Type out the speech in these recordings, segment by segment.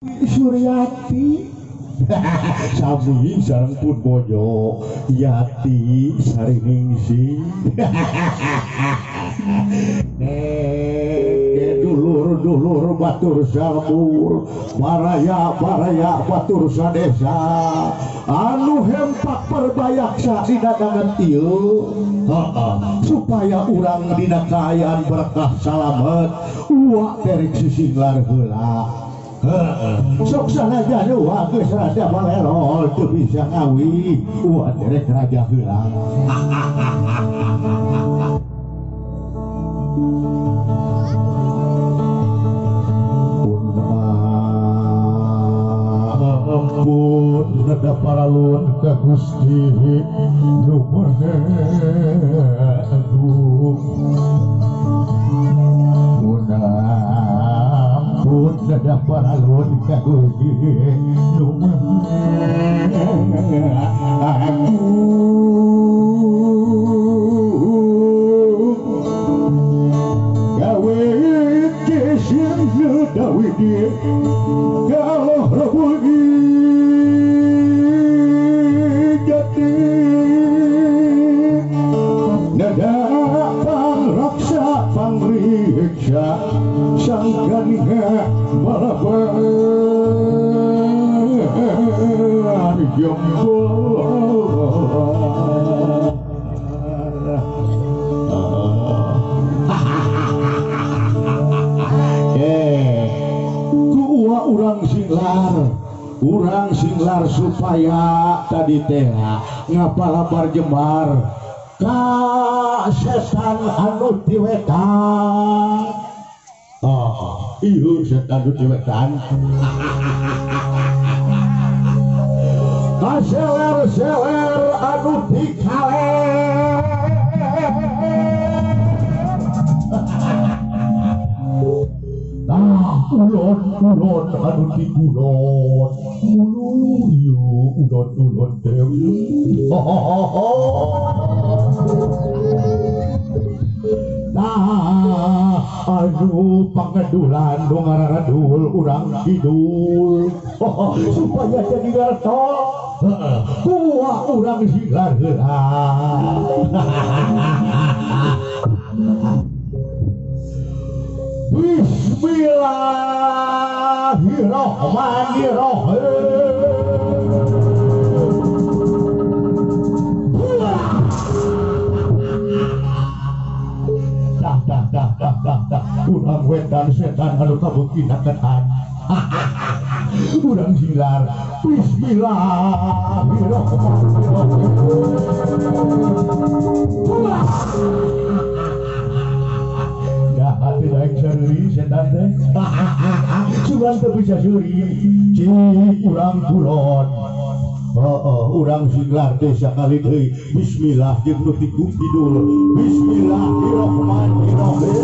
Suryati sami sareng pun bojo Yati Sariningsih. Nek dulur-dulur batur salmur baraya-baraya batur sadesa anu hempak perbayaksa dina dangan ieu supaya urang dina kaayaan berkah salamet uwa terik sisinglar heula. Sok sanajan uwa geus rada balerol teu bisa ngawi uwa terek raja heula. Ampun rada paralun ka Gusti nu Maha Agung. Ampun rada paralun ka Gusti nu Maha Agung. Gawe kesing dawidi kalau rebudi jati nada pangraksa pangriksa sangkaniha balapan jempol. Urang singlar supaya tadi teh ngapalabar jembar ka setan anu ti wetan. Oh, ieu setan anu ti wetan. Ka seler-seler anu ti kaler. Nah, ulon-ulon anu ti kulon. Ulu ieu ulon-ulon deui. Nah, anu pangedulan nu ngararadul urang kidul. Supaya jadi gartol. Kuah urang singlar heula. Bismillahirrahmanirrahim. Dah dah dah dah dah dah. Urang wetan setan anu kabukinakeun. Urang hilar. Bismillahirrahmanirrahim. Hati baik seuri setan teh. Sugan teu bisa seuri. Cik urang kulon. Heeh, urang singlar teh sakali deui. Bismillah jeung nu ti kidul. Bismillahirrahmanirrahim.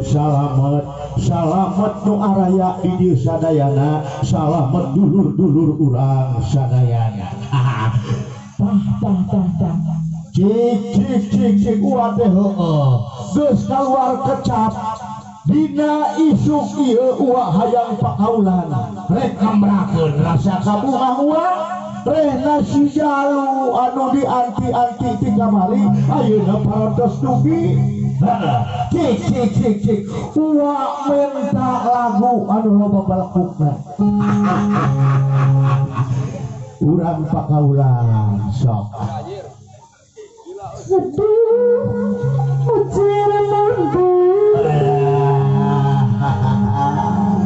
Salamet, salamet nu araya di dieu sadayana, salamet dulur-dulur urang sadayana. Tah tah tah tah. Cik cik cik cik uwa teh heueuh geus kaluar kecap dina isuk ieu uwa hayang pakaulan rek ngamrakeun rasa kabunga uwa rehna si jalu anu dianti-anti ti kamari ayeuna parantos dugi. Cik cik cik cik uwa menta lagu anu loba balekukna. Urang pakaulan sok. Aduh, ujian mampu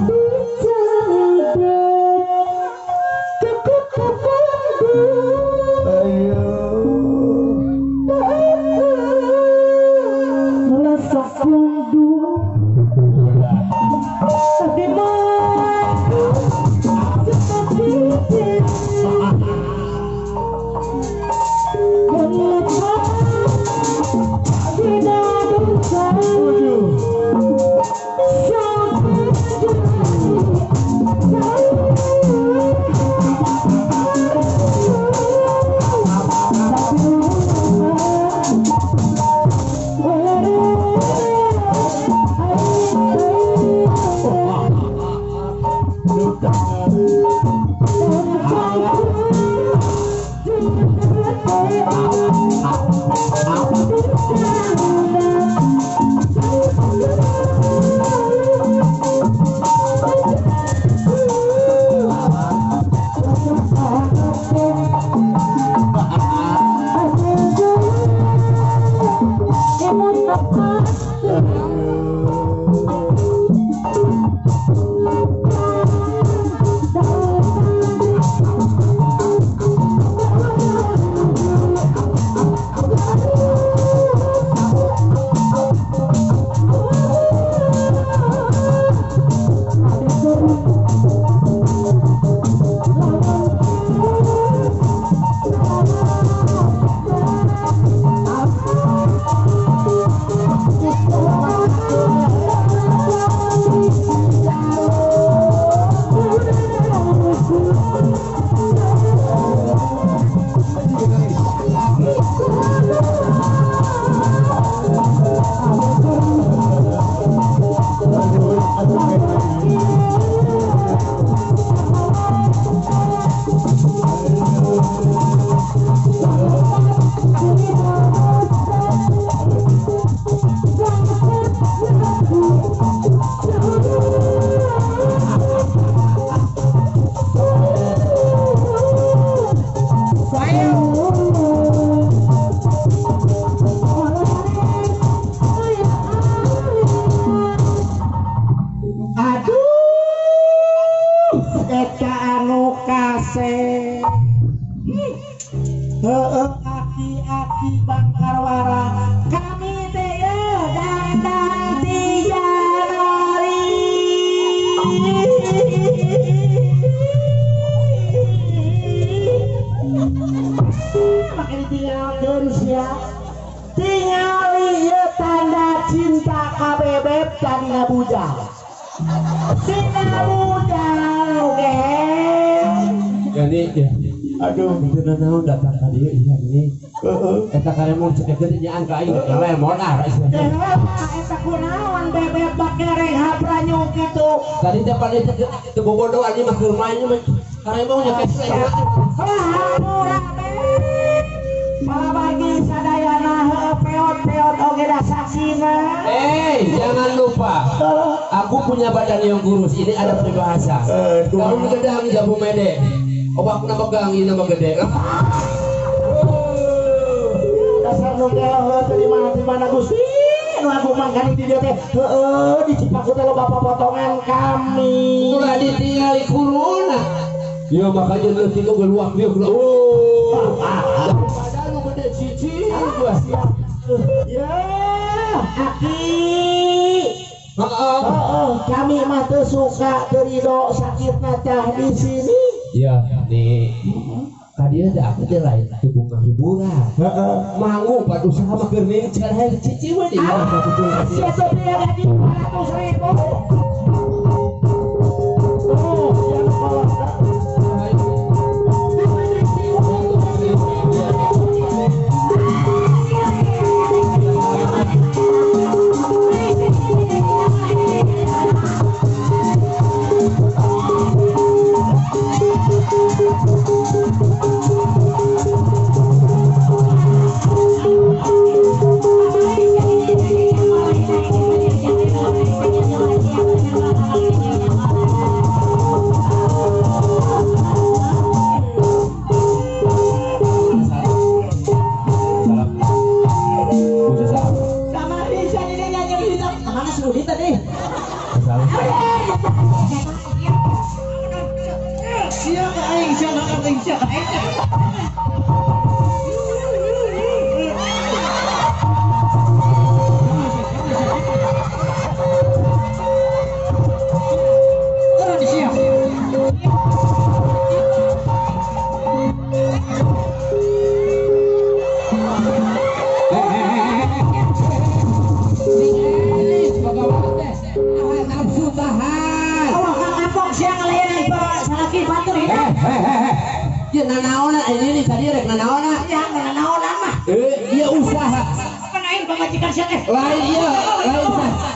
dicandet kekekapanku. Melesak kundu di mampu seperti tidak dosa. Eta anu kasep. Heeh aki-aki Bangkarwara kami teh ya dandang ti Januari. Makin ditinggalkeun sia. Tingali ieu tanda cinta ka bebeb dan ngabujang. Si ngabujang oge. Jadi ya. Aduh, bener naon datang ka dieu iya ini. Heeh. Eta karemong cekekeun nyaan ka aing lemon ah. Eta kunaon bebeb bake rehab ranyu kitu. Tadi teh pada teu bobodoan ieu mah keur main mah karemong nyekekeun. Hampura bebeb. Palabagi sadayana heueuh peot-peot oge da saksina. Jangan lupa. Aku punya badan yang kurus. Ini ada peribahasa. Daun gedang jambu mede. Obak nama gang ini nama gede. Dasar nu gelo teu di mana Gusti. Nu aku mangkani di dieu teh heueuh di Cipaku teh loba potongan kami. Ulah ditingali kuruna. Ya makanya leutik oge luak dieu. Oh. Badan nu gede cici gua. Ya, aki. Heeh, kami mah teu suka teu ridho sakitna tah di sini. Ya, nih. Tadi ada aku teh lain teu bunga hiburan. Heeh. Manggung padu usaha mah keur ngincer hayang cici we di mana Sia teh biaya gaji 200.000. Oh, sia kolot.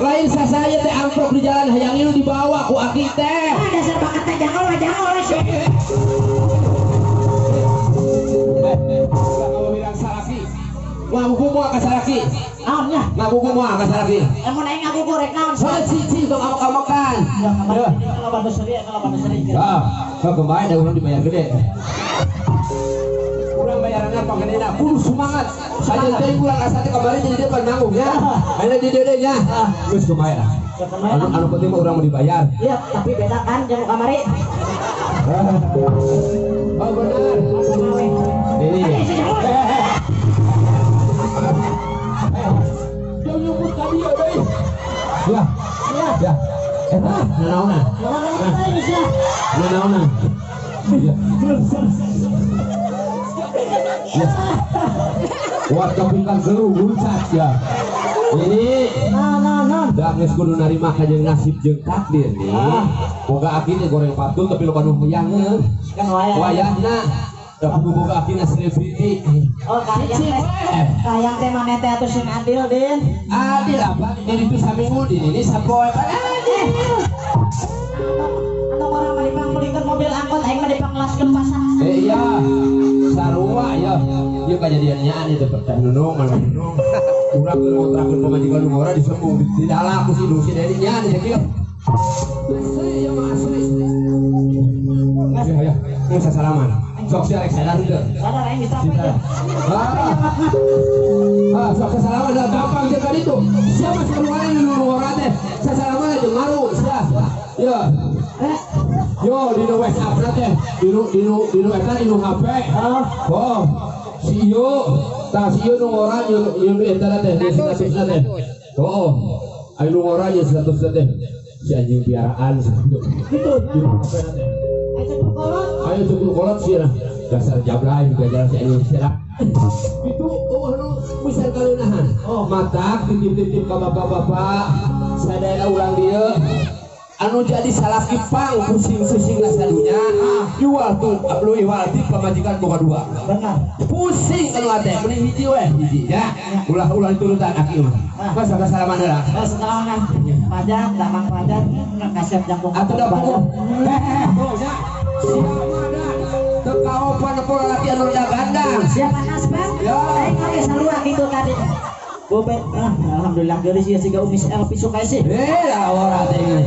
Lain sasaya teh amplop di jalan hayang ieu dibawa ku aki teh. Ah dasar bakat teh jangan sih. Kamu bilang salaki. Ngagugu moal ka salaki. Naon nya? Ngagugu moal ka salaki. Lamun aing ngagugu rek naon? Soal cici tong amok-amokan. Ya kalau seri kalau seri. Heeh, sok kemarin da urang dibayar gede. Urang bayaranna pangedena kudu semangat. Saja teh kurang asa teh kemarin jadi dia nanggung ya. Ayeuna di dieu nya. Geus kumaha lah. Anu penting mah urang mau dibayar. Iya, tapi beda kan jeung kamari. Oh benar. Ini. Jangan nyumput ka dieu deui. Ya. Ya. Ya. Eta nanaonan. Nanaonan. Iya. Ya. Buat kepingkan geluh luncat ya. Ini nah. Geus kudu narima ka jeung nasib jeung takdir nih. Boga aki teh goreng patul tapi loba nu hoyangeun. Kan wayahna. Da kudu boga akina selebriti. Oh, kahayang teh maneh teh atuh sing adil, Din. Adil apa? Jadi itu saminggu di ini sapoe adil. Anu orang mah dipangmeulikeun mobil angkot aing mah dipanglaskeun pasar. Iya. Sarua ya. Ieu kajadiannya anu teh teh nunung mana nunung. Urang keur ngontrakkeun pamajikan nu ngora disembung di dalam ku si Dusi Dedi nya anu kieu. Asli ya mah asli. Ya ya, geus sasalaman. Sok sia rek sadar henteu. Sadar aing bisa apa ieu. Ah, sok sasalaman da gampang jeung ka ditu. Sia mah saruana nu ngora teh. Sasalaman jeung maru sia. Ya. Yo dina WhatsApp na teh, dinu eta dinu HP. Oh, si ieu, tah si ieu nu ngora ieu nu eta teh, di statusna teh. Oh, aya nu ngora ieu statusna teh. Si anjing piaraan gitu. Dinu HP na teh. Ayo cukup kolot sih lah. Dasar jablay juga jalan si anjing sih lah. Itu nu bisa kaleunahan. Oh, matak titip-titip ka bapak-bapak sadaya urang dieu. Anu jadi salaki pang pusing-pusing lah sadunya jual tuh leuwih walti pamajikan boga dua. Benar. Pusing anu ate mending hiji weh hiji ya. Ulah-ulah diturutan aki mah. Masa salaman heula. Salaman. Pajak, damang pajak, kasep jangkung. Atuh da puguh. Nya. Siapa da? Teu kaopan pola laki anu rada gandang. Siapa panas, Pak? Aing oge sarua kitu tadi. Bobet, alhamdulillah geulis ieu siga Umi Elvi Sukaisi. Ora teh ingat.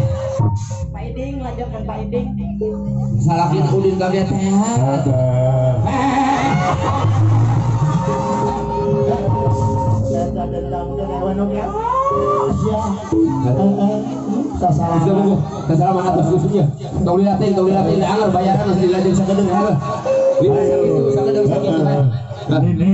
Pak Iding lanjutkan Pak Iding. Salakin Udin kaget teh. Sasalah atas khususnya. Tong dilatih, anger bayaran harus dilatih sakedeung. Sakedeung sakitu. Ini.